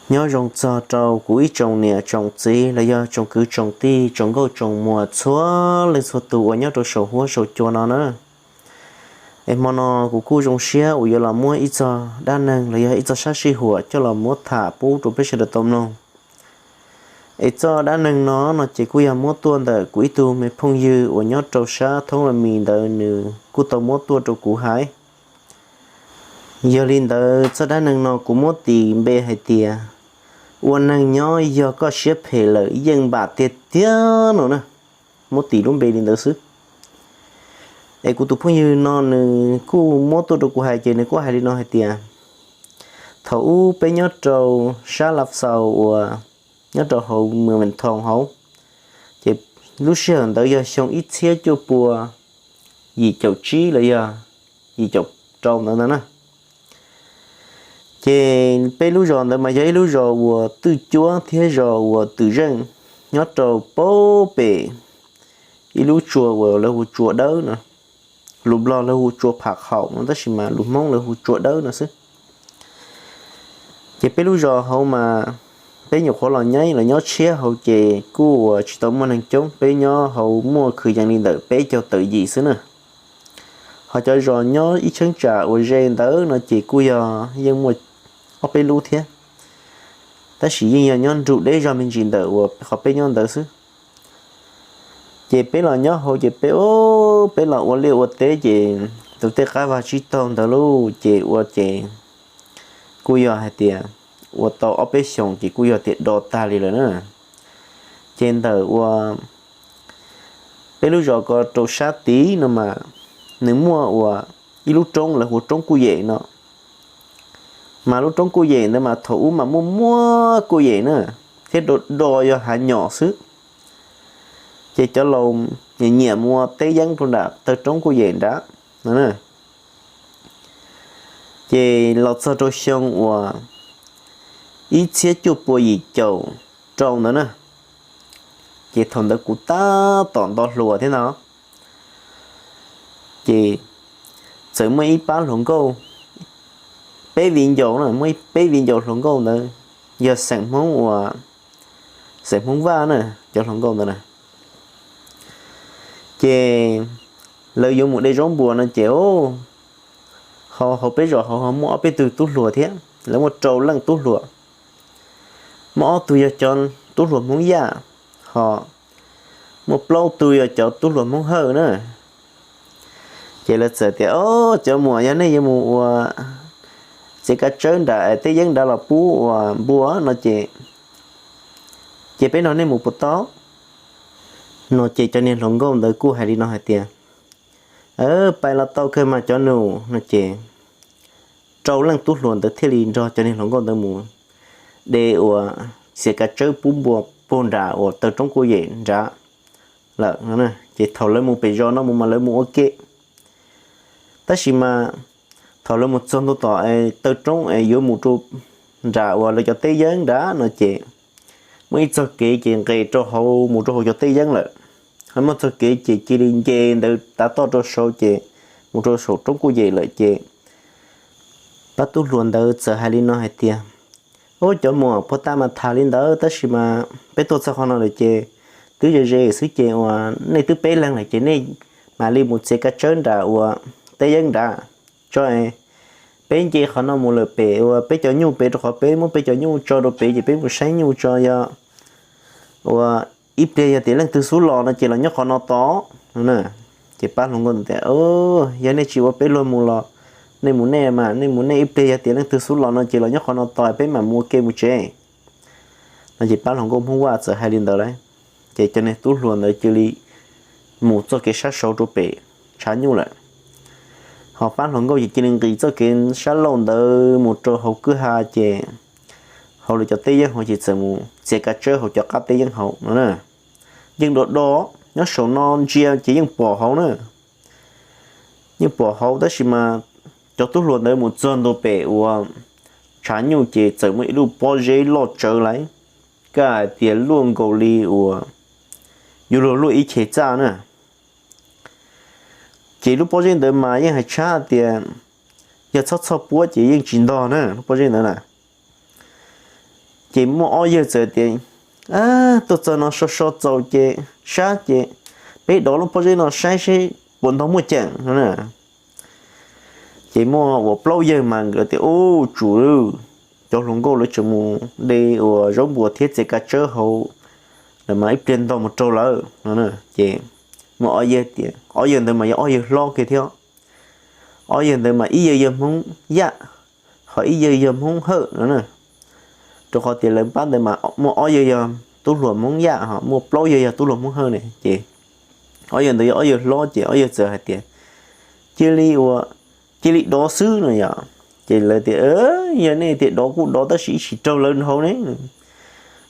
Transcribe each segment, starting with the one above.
Nyob zoo txog rau kuv ib tsoom niam tsoom txiv los yog tsoom kwv tsoom tij tsoom nkauj tsoom muam txhua leej txhua tus uas nyob rau saum huab saum cua no na. Es hmo no kuv kuj zoo siab uas yuav los muab ib txog dab neeg los yog ib txog sab sij huam coj los muab tham pub rau peb sawv daws tau mloog. Es txoj dab neeg no no ces kuj yog muab tuaj ntawm kuv ib tug me phooj ywg uas nyob rau sab thoob los mis ntawd nws kuj tau muab tuaj rau kuv hais. Yog li ntawd txoj dab neeg no kuv muab tis npe hais tias ua neeg nyob yog koj siab phem lawm yeej npam tiag tiag no na. Muab tis lub npe li ntawd xwb. Es kuv tus phooj ywg no nws kuj muab tuaj rau kuv hais ces nws kuj hais li no hais tias thaum ub peb nyob rau sab Lav Xaus uas nyob rau hauv Mws Ves Thoos hauv, ces lub sij hawm ntawd yog xyoo ib txhiab cuaj pua yim caum tsib los yog yim caum rau ntawd ntag na. Ces peb lub zos ntawd mas yog ib lub zos uas twj cuab thiab zos uas twm zeej, nyob rau pab pem ib lub tsua uas lawv hu tsua dawb no, lus Nplog lawv hu tsua pham khaum no tab sis mas lus Hmoob lawv hu tsua dawb no xwb. Ces peb lub zos hauv mas peb nyuam qhuav los nyob los nyob tshiab hauv ces kuj uas tsis tau muaj neeg coob, peb nyob hauv muaj kwv yees li ntawm peb caug tawm yim xwb na. Ho cov zos nyob ib cheeb tsam uas ze ntawd no ces kuj yog yeej muaj ob peb lub thiab, tab sis yeej yog nyob nrug deb zog me ntsis ntawm uas qhov peb nyob ntawd xwb. Ces peb los nyob hauv ces peb, peb los ua liaj ua teb ces tus tej qab vag tsib taug ntawd lauj ces ua ces kuj yog hais tias ua tau ob peb xyoos ces kuj yog tias do tag li lawm na. Ces ntawm uas peb lub zos ko rau sab tid no mas nws muaj uas ib lub roob lawv hu ua roob Kuj Yem no. Mas lub roob Kuj Yem ntawd mas thaum ub mas muaj muaj kuj yem na, thiab do do yog hav nyom xwb. Ces cov laus nyiam nyiam mus ua teb yeeb rau nram taw roob Kuj Yem nrad no. Ces los txog rau xyoo uas ib txhiab cuaj pua yim caum rau ntawd na, ces thaum ntawd kuv tab tom nto hluas thiab ntag. Ces txawm muaj ib pab hluas nkauj, peb viv ncaus na, muaj ib peb viv ncaus hluas nkauj ntawd, yog xeem Hmoob uas, xeem Hmoob Vaj na, cov hluas nkauj ntawd na. Ces lawv yuav mus de zaub npua no ces, hauv peb zos hauv ho muaj ob peb tug tub hluas thiab, lawv muaj rau leej tub hluas. Muaj ob tug yog cov tub hluas Hmoob Yaj, ho muaj plaub tug yog cov tub hluas Hmoob Hawj na. Ces lawv txawm tias, o, cov muam, yog nej yuav mus ua txiav kav tsawb nram teb yeeb nrad los pub uas npua no ces, ces peb nrog nej mus puas tau? No ces cov niag hluas nkauj ntawd kuj hais li no hais tias, pais los tau kawg mas cov nus no ces rau leej tub hluas ntawd thiaj li nrog cov niag hluas nkauj ntawd mus de uas txiav kav tsawb pub npua puag nram uas taw roob Kuj Yem nrad lawm. Ces thaum lawv mus pem zos no mus mas lawv mus ua ke, tab sis mas thaum lawv mus txog ntua tom taw roob es yuav mus rau nram uas lawv cov teb yeeb nrad no ces muaj ib txoj kev ces nqes rau hauv mus rau hauv cov teb yeeb lawm. Ho muaj txoj kev ces cia li nce ntawd tav toj rau saud ces mus rau saum roob Kuj Yem lawm ces pab tub hluas ntawd txawm hais li no hais tias, o, cov muam, puag ta mas tham li ntawd tab sis mas peb tuaj txog qhov no lawm ces twb ze ze xwb ces uas nej twb peb leeg lawm ces nej mam li mus txiav kav tsawb nram uas teb yeeb nrad tso. Peb nce qhov no mus lawm pem uas peb cov nyuj pem rau qhov peb muab peb cov nyuj tso rau pem ces peb mus saib nyuj tso, yog uas ib pliag yog tias leej twg xub los no ces los nyob qhov no tos. Ces pab hluas nkauj tias, yog nej tsis ua peb luag mus los nej mus nej mas, nej mus nej, ib pliag yog tias leej twg xub los no ces los nyob qhov no tos peb mam mus ua ke mus tsev. No ces pab hluas nkauj Hmoob Vaj txawm hais li ntawd lauj. Ces cov niag tub hluas ntawd cia li mus txoj kev sab saud rau pem tshav nyuj lawm. Ho pab hluas nkauj ces cia li nqis txoj kev sab laug ntawd mus rau hauv kwj ha ces hauv lawv cov teb yeeb hauv ces txawm mus txiav kav tsawb hauv cov qab teb yeeb hauv no na. Yeej do do, nyob saum no ntsia ces yeej pom hauv na. Yeej pom hauv tab sis mas cov tub hluas ntawd mus txog ntua pem uas tshav nyuj ces txawm muaj ib lub pob zeb loj tsawv lauj, kaj hais tias luaj nkaus li uas yuav luag luaj ib ceg txaj na. Ces lub pob zeb ntawd mas yeej hais tshab tias yog txhob txhoj puab ces yeej tsis ntog na lub pob zeb ntawd na. Ces muaj ob yawg txawm tias, Tuaj txog no so so txaus ces sab ces peb dov lub pob zeb no saib seb puas ntog muaj ceem no na. Ces muaj uas plaub yawg mas nkawd tias, Ub, tsum lawm, cov hluas nkauj lawv tseem mus de uas zaub npua thiab txiav kav tsawb hauv lawm mas ib pliag ntog mus raug lawm no. Ces muaj ob yawg tias, ob yawg ntawd mas yog ob yawg hlob kiag thiab. Ob yawg ntawd mas ib yawg yog Hmoob Yaj, ho ib yawg yog Hmoob Hawj no na. Rau qhov tias lawv pab ntawd mas muaj ob yawg yog tub hluas Hmoob Yaj, ho muaj plaub yawg yog tub hluas Hmoob Hawj ne. Ces ob yawg ntawd yog ob yawg hlob ces ob yawg txawm hais tias, Cia li ua, cia li dov xwb no yom. Ces lawv tias, Yog nej tias dov kuj dov tab sis ib tsis raug lawv hauv ne.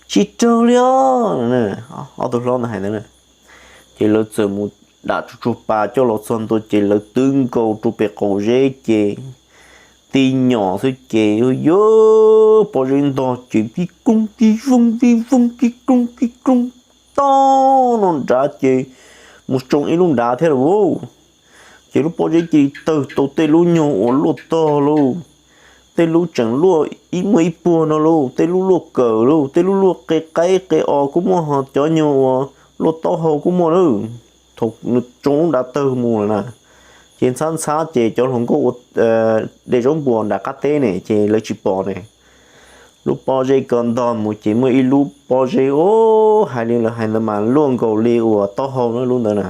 Tsis raug li os. Ob tug hlob ntawd hais ntawd na. Ces lawv txawm mus dam tsuj tsuag pas coj los txog ntua ces lawv twb nkaus rau pem qaum zeb ces tib nyom xwb ces yuav pob zeb ntog ces tib koob tib voog tib voog tib koob tib koob, toj no nrad ces mus tsoo ib lub nrad thiab lauj. Ces lub pob zeb cia li tawg tau tej lub nyuag uas luaj tog lauj, tej lub tseem luaj ib muaj ib puag no lauj, tej lub luaj kawm lauj, tej lub luaj qe qaib qe os kuj muaj, ho cov nyuag uas luaj taub hau kuj muaj lawm. Thaum nws tsoo lub nrad tawg mus lawm na, ces ntxhab ntxhab ces cov hluas nkauj ua de zaub npua nram qab teb ne ces lawv tsis pom ne. Lub pob zeb ko ntog mus ces muaj ib lub pob zeb, o, hais li lawv hais ntawd mas luaj nkaus li uas taub hau na lub ntawd na.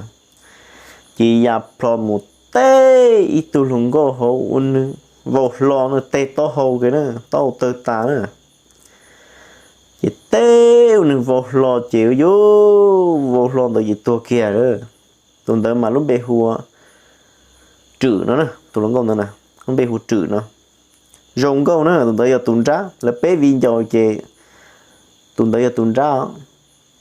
Ces ya plho mus teb ib tug hluas nkauj hauv ua nws vau hlo na, teg taub hau kiag na, taub hau tawg tas na. Ces teb ua nws vau hlo ces yuav vau hlo ntawd ces tuag kiag lawm. Tus ntawd mas lub npe hu ua Rwm no, tus hluas nkauj ntawd na, lub npe hu Rwm no. Zoo nkauj na, tus ntawd yog tus nrab, lawv peb viv ncaus ces tus ntawd yog tus nrab,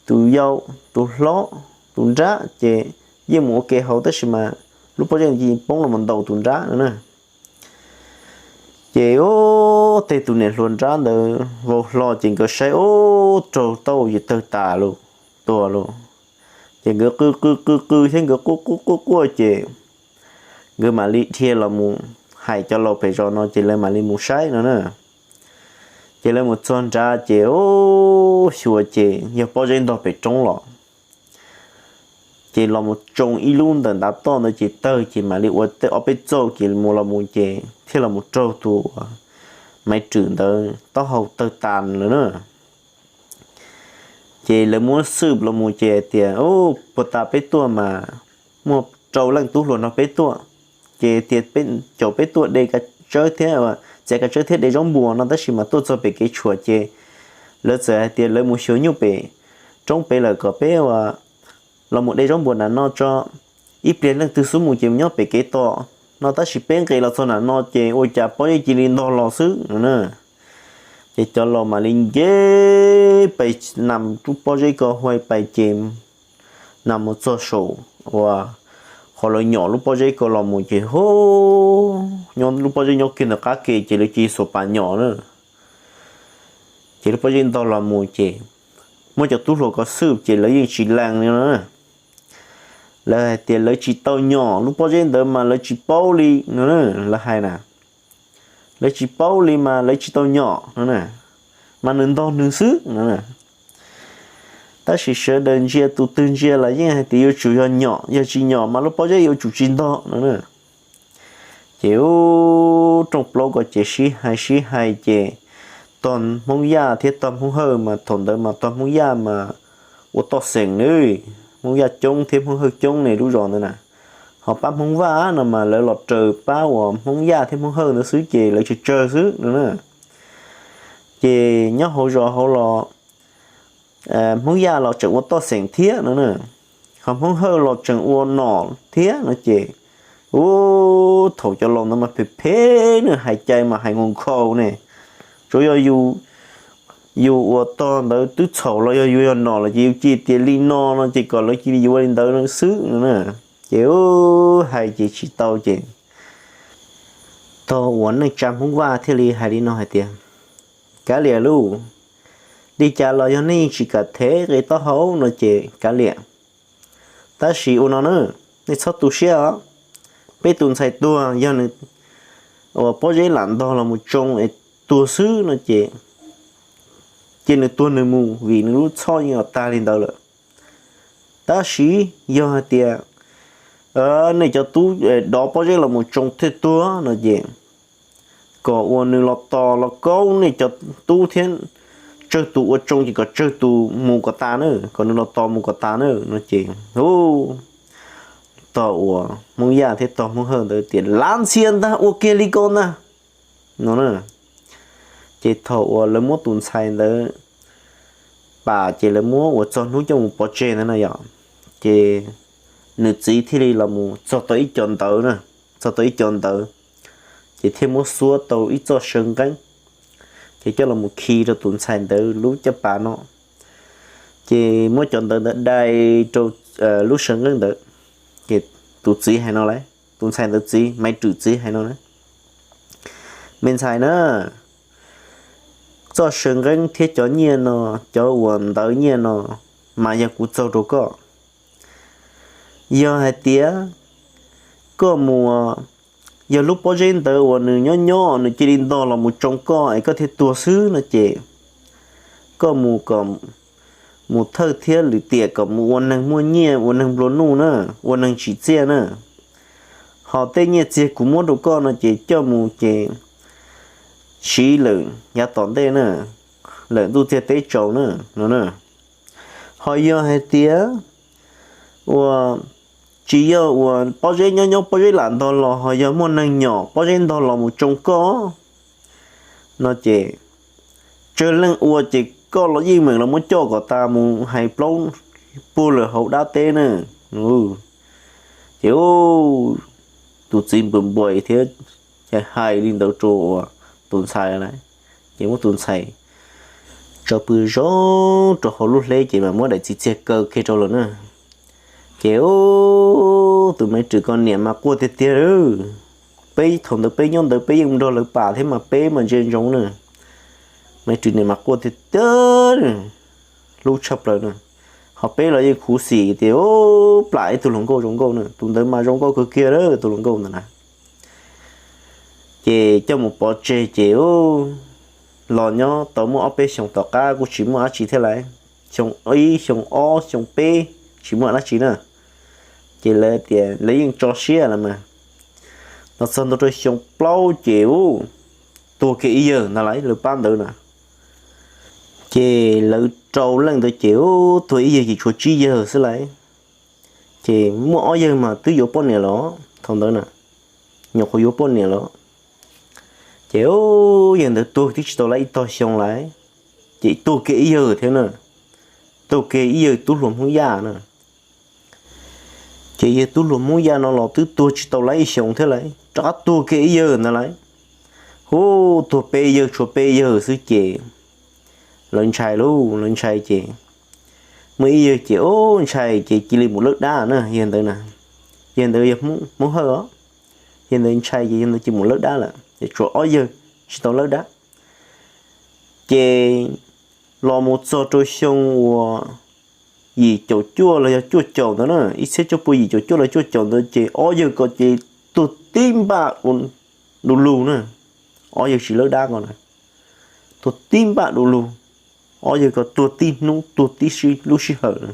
tus yau, tus hlob, tus nrab ces yeej mus ua ke hauv tab sis mas lub pob zeb cia li poob los mus ntaus tus nrab no na. Ces ub, tej tus niam hluas nrab ntawd vau hlo ces nkawd saib ub, raug taub hau ces tawg tas lauj, tuag lauj. Ces nkawd qw qw qw qw thiab nkawd quaj quaj quaj quaj ces nkawd mam li dhia los mus hais cov laus pem zos no ces lawv mam li mus saib no na. Ces lawv mus txog nrad ces ub, xyuas ces yog pob zeb ntog pem roob los. Ces los mus tsoo ib lub ntawm ntav toj ntawd ces tawg ces mam li ua tej ob peb txauj ces mus los mus ces thiaj los mus raug tus Maiv Rwm ntawd taub hau tawg tas lawm na. Ces lawv muab xwb los mus ces tias, Ub, puag ta peb tuaj mas muaj rau leej tub hluas nrog peb tuaj. Ces tias caum peb tuaj de kav tsawb thiab, txiav kav tsawb thiab de zaub npua no tab sis mas tuaj txog pem kev tshuam ces lawv txawm hais tias lawv mus xyuas nyuj pem roob pem lawm kom peb ua los mus de zaub npua nram no tso, ib pliag leej twg xub mus ces mus nyob pem kev tos no tab sis peb nqis los txog nram no ces ua cas pob zeb cia li ntog los xwb no na. Ces cov laus mam li nce pais nas lub pob zeb ko huaj pais ces nas mus txog saum uas qhov lawv nyom lub pob zeb ko los mus ces hu, nyob lub pob zeb nyob kiag ntawm qab ke ces lawv cia li xuas pas nyom na. Ces lub pob zeb ntog los mus ces muab cov tub hluas ko xwb ces lawv yeej tsis lees li no na. Lawv hais tias lawv tsis tau nyom lub pob zeb ntawd mas lawv tsis paub li no na, lawv hais na. Lawv tsis paub li mas lawv tsis tau nyom no na, mas nws ntog nws xwb no na. Tab sis sawv daws ntsia tus twg ntsia los yeej hais tias yuav tsum yog nyom, yog tsis nyom mas lub pob zeb yuav tsum tsis ntog no na. Ces ub, rooj plaub ko ces sib hais sib hais ces tog Hmoob Yaj thiab tog Hmoob Hawj mas thaum ntawd mas tog Hmoob Yaj mas ua toj xeem li, Hmoob Yaj coob thiab Hmoob Hawj coob ne lub zos ntawd na. Ho pab Hmoob Vaj no mas lawv los raws pab uas Hmoob Yaj thiab Hmoob Hawj ntawd xwb ces lawv tsawg tsawg xwb no na. Ces nyob hauv zos hauv los Hmoob Yaj los tseem ua toj xeem thiab no na, ho Hmoob Hawj los tseem ua nom thiab no ces, ub, thaum cov laus ntawd mas phem phem ne, hais cai mas hais nkhaus nkhaus ne. Tsuav yog yus uas tog ntawd twb txhaum los yog yus yog nom los ces yus cia tias li no no ces kom lawv cia li yuav li ntawd xwb no na. Ces ub, hais ces tsis tau ces tog uas neej tsa Hmoob Vaj thiaj li hais li no hais tias, Kav liam lauj, li cas los yog nej yeej tsis kam thev qe taub hau no ces kav liam. Tab sis ua no na, nej txhob tu siab os. Peb tus ntxhais tuag yog nws uas pob zeb lam ntog los mus tsoo es tuag xwb no ces ces nws tuag nws mus vim nws lub txhoj yeej los tag li ntawd lawm. Tab sis yog hais tias nej cov tub dov pob zeb los mus tsoo thiaj tuag no ces kom uas nws los tos los kaub nej cov tub thiab tsawg tus ua tsoo ces kom tsawg tus mus kom tas na, kom nws los tos mus kom tas na no ces tog uas Hmoob Yaj thiab tog Hmoob Hawj ntawd tias lav ntxhias ntag, ua kiag li ko ntag no na. Ces thaum uas lawv muab tus ntxhais ntawd pam ces lawv muab uas txog hnub coj mus pov tseg ntawd no yom, ces nws txiv thiaj li los mus txog tau ib co ntawv na, txog tau ib co ntawv, ces thiaj muab xuab tau ib txoj saw nqeeb, ces coj los mus khi rau tus ntxhais ntawd lub caj pas no, ces muab cov ntawv ntawd dai rau lub saw nqeeb ntawd. Ces tus txiv hais no las, tus ntxhais ntawd txiv, Maiv Rwm txiv hais no na, me ntxhais na, txoj saw nqeeb thiab cov nyiaj no, cov uas ntawv nyiaj no mas yog kuv txaug rau koj. Yog hais tias koj mus, yog lub pob zeb ntawd uas nws nyob nyob nws cia li ntog los mus tsoo koj es koj thiaj tuag xwb no ces koj mus kom mus thawj thiab lwm tiam kom mus ua neeg muaj nyiaj, ua neeg nplua nuj na, ua neeg tsim txiaj na. Ho tej nyiaj txiag kuv muab rau koj no ces coj mus ces siv lawm yav tom ntej na, lawm ntuj txiag teb tsaus na no na. Ho yog hais tias uas tsis yog uas pob zeb nyob nyob pob zeb lam ntog los, ho yog muaj neeg nyom pob zeb ntog los mus tsoo koj no ces tsawg leej ua ces koj los yeej meem los muab coj kom tas mus hais plaub puag lawm hauv dab teb na. Ces tus txiv npam npuas thiab hais li ntawd rau uas tus ntxhais lawm, ces muab tus ntxhais tso pw zoo rau hauv lub hleb ces mas muab daim txiv txiag kaw kiag rau lawm na. Ces tus Maiv Rwm ko niam mas quaj tiag tiag li. Peb thaum ntawd peb nyob ntawd peb yeej nrog lawv pam thiab mas peb mas ntsia ntsoov na. Maiv Rwm niam mas quaj tiag tiag, hlub tshaj plaws na. Ho peb los yeej khuv xim tias plam ib tug hluas nkauj zoo nkauj na, tus ntawd mas zoo nkauj kawg kiag li tus hluas nkauj ntawd na. Ces coj mus pov tseg ces los nyob tau muaj ob peb xyoos tom qab kuj tsis muaj dab tsi thiab lauj, xyoo ib xyoo ob xyoo peb tsis muaj dab tsi na. Ces lawv tias lawv yeej tso siab lawm mas, los txog ntua rau xyoo plaub ces tuag kiag ib yawg ntag lauj, lawv pab ntawd na. Ces lawv rau leej ntawd ces tuag ib yawg ces tshuav tsib yawg xwb lauj. Ces muaj ob yawg mas twb yuav poj niam los thaum ntawd na, nyuam qhuav yuav poj niam los. Ces yawg ntawd tuag twb tsis tau lawm ib tog xyoo lauj, ces tuag kiag ib yawg thiab na, tuag kiag ib yawg tub hluas Hmoob Yaj na. Ces yawg tub hluas Hmoob Yaj no los twb tuag tsis tau lawm ib xyoos thiab lauj, rov qab tuag kiag ib yawg ntag lauj. Hu, tuag peb yawg tshuav peb yawg xwb ces lawv ntshai lauj, lawv ntshai ces muaj ib yawg ces ntshai ces cia li mus lawb dab na yawg ntawd na. Yawg ntawd yog Hmoob Hawj os. Yawg ntawd ntshai ces yawg ntawd cia li mus lawb dab lawm ces tshuav ob yawg tsis tau lawb dab. Ces los mus txog rau xyoo uas yim caum cuaj los yog cuaj caum ntawd na, ib txhiab cuaj pua yim caum cuaj los cuaj caum ntawd ces ob yawg ko ces tuag tib npaj du lug na. Ob yawg tsis lawb dab ko na, tuag tib npaj du lug. Ob yawg ko tuag tib hnub tuag tib lub sij hawm na.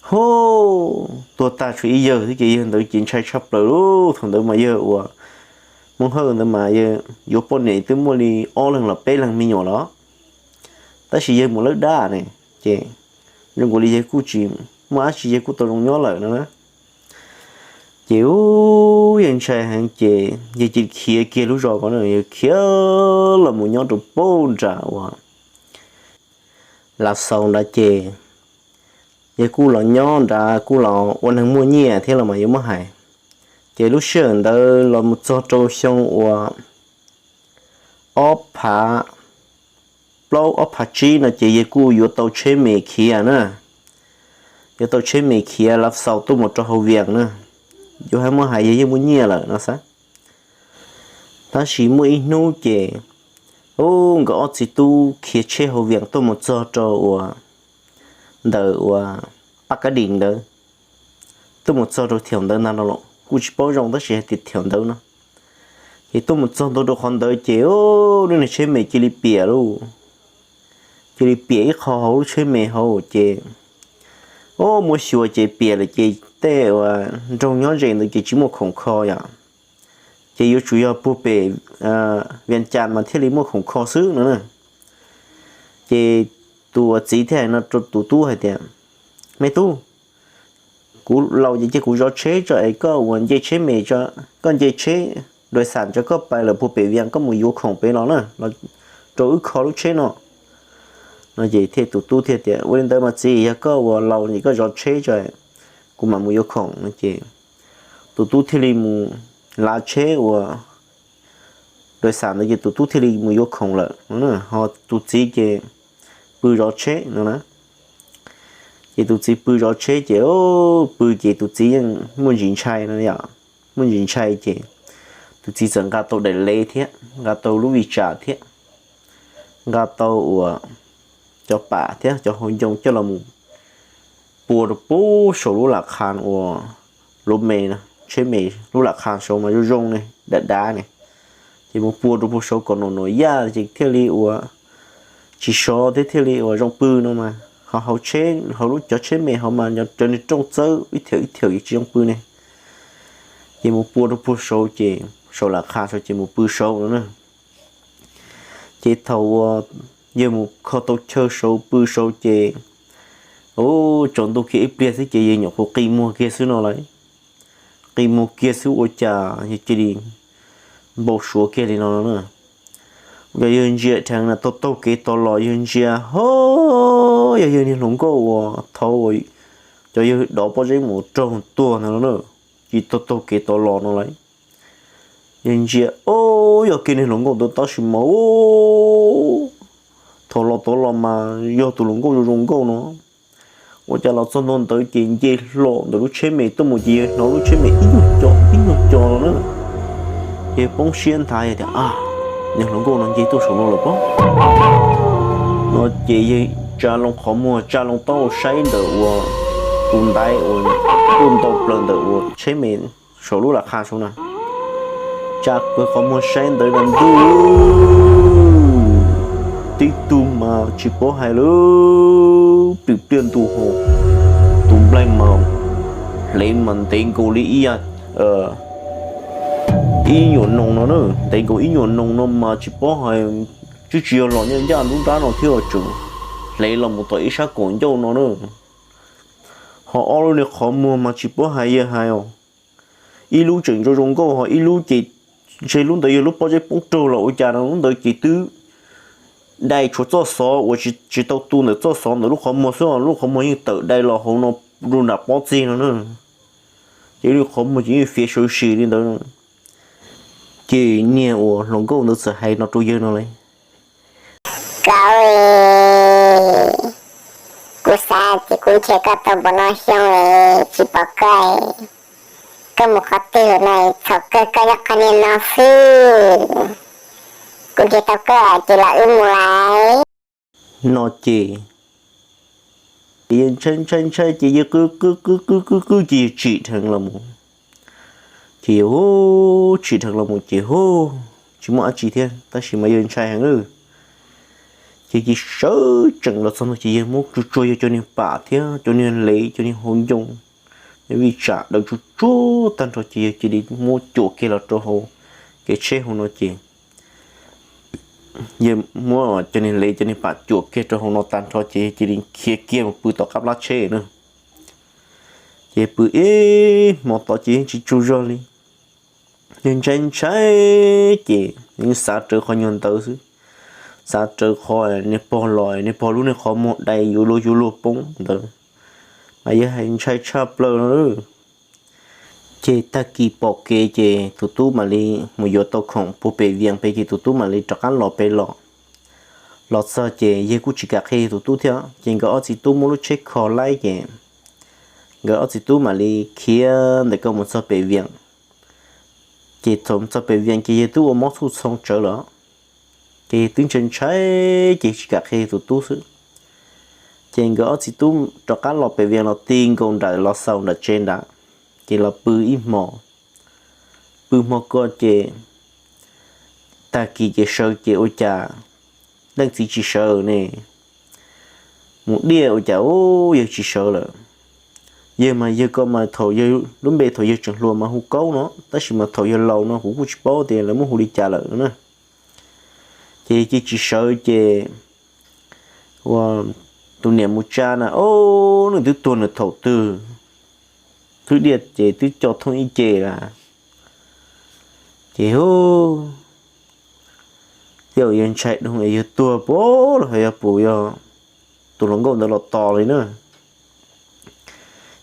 Hu, tuag tag tshuav ib yawg xwb ces yawg ntawd ces ntshai tshaj plaws lauj. Thaum ntawd mas yawg uas Hmoob Hawj ntawd mas yawg yuav poj niam twb muaj li ob leeg los peb leeg me nyuam los, tab sis yawg mus lawb dab ne, ces zoo nkaus li yawg kuj tsis muaj dab tsi, yawg kuj tau zoo nyob lawm no na. Ces ub, yawg ntshai heev ces yawg cia li khiav kiag lub zos ko na, yawg khiav los mus nyob rau pem nram uas Lav Xaus nrad ces yawg kuj los nyob nrad kuj los ua neeg muaj nyiaj thiab los mas yuav muab hais. Ces lub sij hawm ntawd los mus txog rau xyoo uas ob phav plaub ob phav tsib no ces yawg kuj yuav tau tsheb me khiav na. Yuav tau tsheb me khiav Lav Xaus tuaj mus rau Hauv Vias na. Yuav hais muab hais yawg yeej muaj nyiaj lawm no xav. Tab sis muaj ib hnub ces, ub, nkawd ob txiv tub khiav tsheb Hauv Vias tuaj mus txog rau uas ntawm uas Paj Kab Dim ntawd, tuaj mus txog rau thiaum ntawd ntag no los kuj tsis paub zoo tab sis hais tias thiaum ntawd no. Ces tuaj mus txog ntua rau qhov ntawd ces, ub, lub niag tsheb me cia li piam lauj. cia li piam ib qho hauv lub tsheb me hauv ces, o, muab xyuas ces piam lawm ces tej uas nroog nyob ze ntawd ces tsis muaj khoom kho yom. Ces yuav tsum yog puag pem Vias Cas mas thiaj li muaj khoom kho xwb no na. Ces tus uas txiv thiaj hais no rau tus tub hais tias, Me tub, kuv laus ces cia kuv zov tsheb tso es koj uas nce tsheb me, koj nce tsheb dais xam tso, koj pais lawm puag pem Vias koj mus yuav khoom pem los na, rau wb kho lub tsheb no. No ces thiaj tus tub thiaj tias, Ua li ntawd mas txiv, yog koj uas laus ces koj zov tsheb tso, kuv mam mus yuav khoom no ces tus tub thiaj li mus lav tsheb uas dais xam ntawd ces tus tub thiaj li mus yuav khoom lawm no na. Ho tus txiv ces pw zov tsheb no na. Ces tus txiv pw zov tsheb ces pw ces tus txiv yeej muaj ntsis ntshai no yom. Muaj ntsis ntshai ces tus txiv txawm nqa tau daim lev thiab nqa tau lub vij tsam thiab nqa tau uas cov pam thiab cov hauv ncoo coj los mus pua rau puag saum lub lam qha uas lub me, tsheb me, lub lam qha saud mas zoo zoo ne, dav dav ne. Ces mus pua rau puag saud kom num num yaj ces thiaj li uas tsis sov thiab thiaj li uas zoo pw no mas. Ho hauv tsheb, hauv lub cov tsheb me hauv mas cov niag rooj txawb ib thiam ib thiam tsis zoo pw ne. Ces mus pua rau puag saud ces saum lam qha saud ces mus pw saud no na. Ces thaum uas yawg mus kho tau chaw saud pw saud ces, u, tsaus ntuj kiag ib pliag xwb ces yawg nyuam qhuav qi muag kiag xwb no lawm. Qi muag kiag xwb ua cas yawg cia li npau suav kiag li no na. Yog yawg ntsia dheev na, taug taug kev tos los yawg ntsia ho yog yawg niag hluas nkauj uas thaud uas cov yawg dov pob zeb mus raug tuag ntawd no na. Cia li taug taug kev tos los no lawm. Yawg ntsia, o, yog kiag niag hluas nkauj ntawd tab sis mas, u, thaum los tod los mas yog tus hluas nkauj zoo zoo nkauj no. Ua cas los txog ntua ntawd ces nce hlo ntawm lub tsheb me tuaj mus ces yawg hnov lub tsheb me ib nyuag co ib nyuag co no na. Ces poob siab nthav tias, A, niag hluas nkauj no nce tuaj saum no lawm pob. No ces yawg tsa loo qhov muag tsa loo taub hau saib ntawm uas tus ntaiv uas tuaj nto plaws ntawm uas tsheb me saum lub lam qha saud na. Tsa kiag qhov muag saib ntawd na ntuj, tib tug mas tsis paub hais lawm, plim pliaj ntu hos, tus nplaig mas hlev mas ntev nkaus li ib yam, ib nyuam noog no na, ntev nkaus ib nyuam noog no mas tsis paub hais, twb tsis yog los nyob ncaj nruab nrab no thiab tseem hlev los mus tom ib sab kaum ncauj no na. Ho ob lub niag qhov muag mas tsis paub hais yawg hais os, ib lub tseem zoo zoo nkauj ho ib lub ces ntshe lub ntawd yog lub pob zeb poob raug los ua cas no, lub ntawd ces twb dai tshuav txoj xov uas tsis tau tu ntawm txoj xov ntawm lub qhov muag xwb, lub qhov muag yeej tawm dai los hauv no rau nram pob txeg no na. Ces lub qhov muag ces yeej fiav sawv sis li ntawd. Ces niag uas hluas nkauj ntawd txawm hais no rau yawg no lauj, Koj, kuv xav tias kuv nrhiav koj tau npaum no xyoo es tsis pom koj, koj mus qhov twg no, txhaum kawg koj nyob qhov niag no xwb. Kuv nrhiav tau koj ces los wb mus lawm. No ces, ces yawg ntshai ntshai ntshai ces yawg qw qw qw qw qw qw ces yawg tsim dheev los mus. Ces yawg hu, tsim dheev los mus ces hu, tsis muaj dab tsi thiab tab sis mas yawg ntshai heev lawm. Ces cia sawv tsees los txog no ces yawg muab tsuag tsuag yawg cov niag pam thiab cov niag lev cov niag hauv ncoo, vij tsam daws tsuag tsuag tag nrho ces yawg cia li muab cuam kiag los rau hauv kev tsheb hauv no ces yawg muab cov niag lev cov niag pam cuam kiag rau hauv no tag nrho ces yawg cia li khiav kiag mus pw tom qab plab tsheb na. Ces pw ib hmo tod ces yeej tsis tsaug zog li. Yawg ntshai ntshai ces yeej xav rawv qhov nyuag ntawd xwb, xav rawv qhov niag pog los niag pog lub niag qhov muag dai yuav luag yuav luag poob ntawd, mas yawg hais ntshai tshaj plaws no. Ces tag kis pom kev ces tus tub mam li mus yuav tau khoom puag pem Vias pem ces tus tub mam li rov qab los pem los. Los txog ces yawg kuj tsis kam qhia tus tub thiab ces nkawd ob txiv tub muab lub tsheb kho laib ces nkawd ob txiv tub mam li khiav ntawm ko mus txog pem Vias. Ces thaum txog pem Vias ces yawg twb ua mob txhuj txhoo tsawv lawm, ces yawg twb ntshai ntshai ces tsis kam qhia tus tub xwb. Ces nkawd ob txiv tub rov qab los pem Vias los ti nkaus nram los xaus nram tsev nrad, ces los pw ib hmo. Pw hmo ko ces tag kis ces sawv ces ua cas leej txiv tsis sawv ne. mus diaj ua cas ub yawg tsis sawv lawm. Yawg mas yawg ko mas thaum yawg lub npe thaum yawg tseem hluas mas hu Kaub no, tab sis mas thaum yawg laus no kuv kuj tsis paub tias lawv muab hu li cas lawm no na. Ces yawg cia tsis sawv ces ua tus niam mus tsa na, o, nws twb tuag nws thaum twg, twb diaj ces twb co thooj ib ce lawm. Ces hu, tej zaum yawg ntshai dhau es yawg tuag puas los yog puas yog tus hluas nkauj ntawd los tos li na.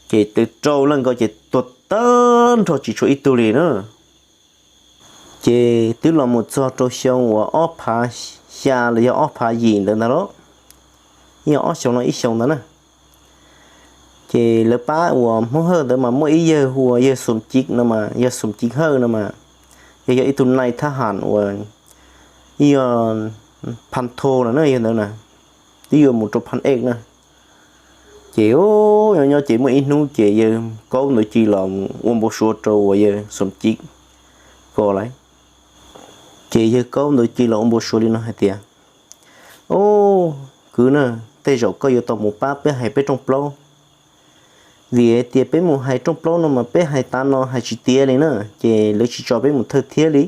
Ces tau rau leej ko ces tuag tag nrho tsis tshuav ib tug li na. Ces twb los mus txog rau xyoo uas ob phav xya los yog ob phav yim ntawd ntag lauj, ib ob xyoo no ib xyoo ntawd na. Ces lawv pab uas Hmoob Hawj ntawd mas muaj ib yawg hu ua yawg Xum Civ no mas, yawg Xum Civ Hawj no mas, yog yog ib tug nai thab ham uas ib yog phan tho no na, yawg ntawd na, twb yuav mus rau phan ej na. Ces nyob nyob ces muaj ib hnub ces yawg Kaub ntawd cia los ua npau suav rau uas yawg Xum Civ ko lawm. Ces yawg Kaub ntawd cia los ua npau suav li no hais tias, o, kwv na, tej zaum koj yuav tau mus pab peb hais peb rooj plaub, vim hais tias peb mus hais rooj plaub no mas peb hais tav no hais tsis tiav li na, ces lawv tsis tso peb mus thawj thiab li.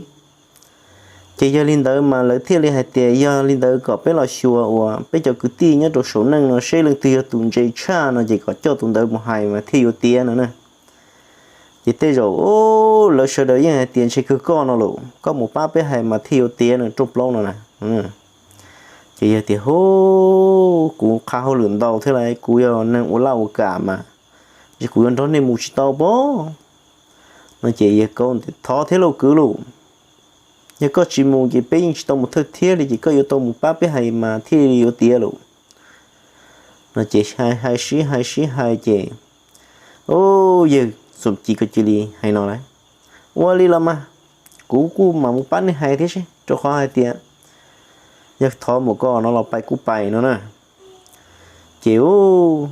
Ces yog li ntawd mas lawv thiaj li hais tias yog li ntawd kom peb los xyuas uas peb cov kwv tij nyob rau saum neej no seb leej twg yog tus ntse tshaj no ces kom coj tus ntawd mus hais mas thiaj yuav tiav no na. Ces tej zaum lawv sawv daws yeej hais tias ntshe kawg koj no lawm, koj mus pab peb hais mas thiaj yuav tiav no rooj plaub no na. Ces yog tias, hu, kuv qha hauj lwm ntau thiab las, kuv yog neeg ua laj ua kam mas, ces kuv yuav nrog nej mus tsis tau pob. No ces yawg Kaub tias thov thiab lauj kwv lauj, yog koj tsis mus ces peb yeej tsis tau mus thawj thiab li, ces koj yuav tau mus pab peb hais mas thiaj yuav tiav lauj. No ces hais hais sib hais sib hais ces, o, yawg Xum Civ ko cia li hais no lawm, ua li los mas, kuv kuj mam mus pab nej hais thiab seb, rau qhov hais tias yog thov mus koj no los pais kuj pais no na. Ces u,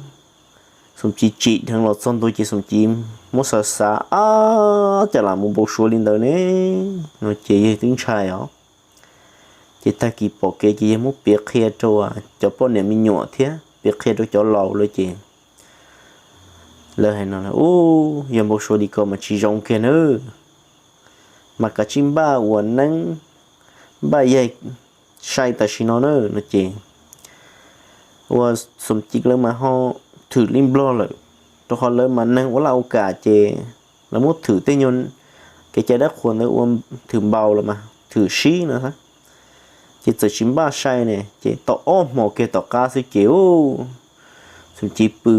Xum Civ tsim dheev los txog ntua ces Xum Civ muab xav xav, ab, cas lam mus npau suav li ntawd ne, no ces yawg twb ntshai os. Ces tag kis pom kev ces yawg muab piav qhia rau cov poj niam me nyuam thiab piav qhia rau cov laus lawm ces lawv hais no, u, yog npau suav li ko mas tsis zoo kiag nawb, mas kav tsij npaj ua neeb, npaj yaig sai tam sim no na, no ces ua Xum Civ lawv mas ho thwm li Nplog lawm, rau qhov lawv mas neeg ua laj ua kam ces lawv muab thwm tej nyuag kev cai dab qhuas ntawd ua thwm npaus los mas thwm sib no, ces txawm tsis npaj sai ne, ces tau ob hmos kiag tom qab xwb ces u, Xum Civ pw,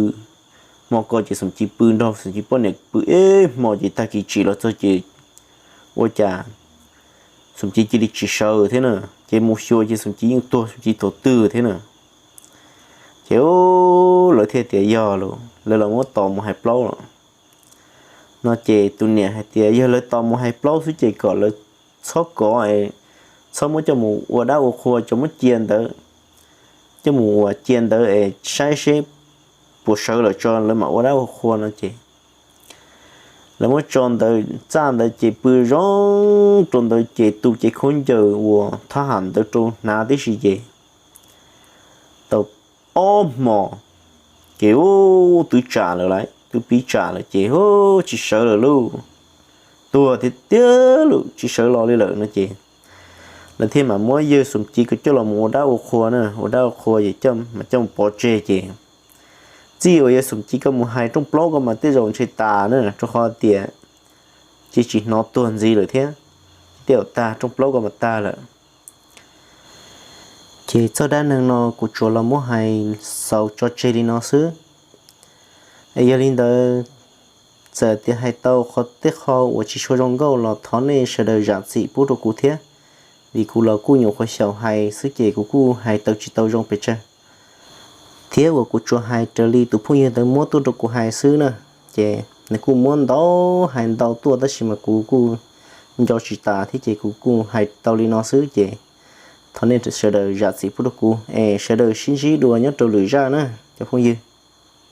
hmo ko ces Xum Civ pw nrog Xum Civ poj niam pw ib hmos ces tag kis tsim los txog ces ua cas Xum Civ cia li tsis sawv thiab na, ces mus xyuas ces Xum Civ yeej tuag Xum Civ thaum twg thiab na. Ces u, lawv thiaj tias yog lawm, lawv los muab tos mus hais plaub lawm. No ces tus niam hais tias yog lawv tos mus hais plaub xwb ces kom lawv txhob kov, txhob muab coj mus ua dab ua qhua, coj muab cia ntawd, coj mus ua cia ntawd es saib seb puas sawv lawm tso lawv mam ua dab ua qhua no ces lawv muab tso ntawd txaj ntawd ces pw zoo rau ntawd ces tu cev khaub ncaws uas thab ham ntawd rau hnav tib si ces tau ob hmos ces u, twb tsam lawm lauj, twb pib tsam lawm ces u, tsis sawv lawm lauj, tuag tiag tiag lawm tsis sawv los li lawm no ces lawv thiaj mam muab yawg Xum Civ ko coj los mus ua dab ua qhua na, ua dab ua qhua ces mam coj mus pov tseg ces txij uas yawg Xum Civ ko mus hais rooj plaub ko mas tej zaum ntshe tas na, rau qhov tias ces tsis hnov tuag ntxiv lawm thiab, tej zaum tag rooj plaub ko mas tag lawm. Ces txoj dab neeg no kuv tsuas los muab hais xaus tso tseg li no xwb. Es yog li ntawd, txawm tias hais tau qhov tej qho uas tsis tshua zoo nkauj los thov nej sawv daws zam txim pub rau kuv thiab, vim kuv los kuj nyuam qhuav xyaum hais xwb ces kuv kuj hais tau tsis tau zoo pes tsawg. Thiab uas kuv tsuas hais raws li tus phooj ywg ntawd muab tuaj rau kuv hais xwb na, ces nws kuj muab ntau, hais ntau tuaj tab sis mas kuv kuj nco tsis tas thiab ces kuv kuj hais tau li no xwb ces thov nej sawv daws zam txim pub rau kuv es sawv daws sib ntsib dua nyob rau lwm zaj na cov phooj ywg.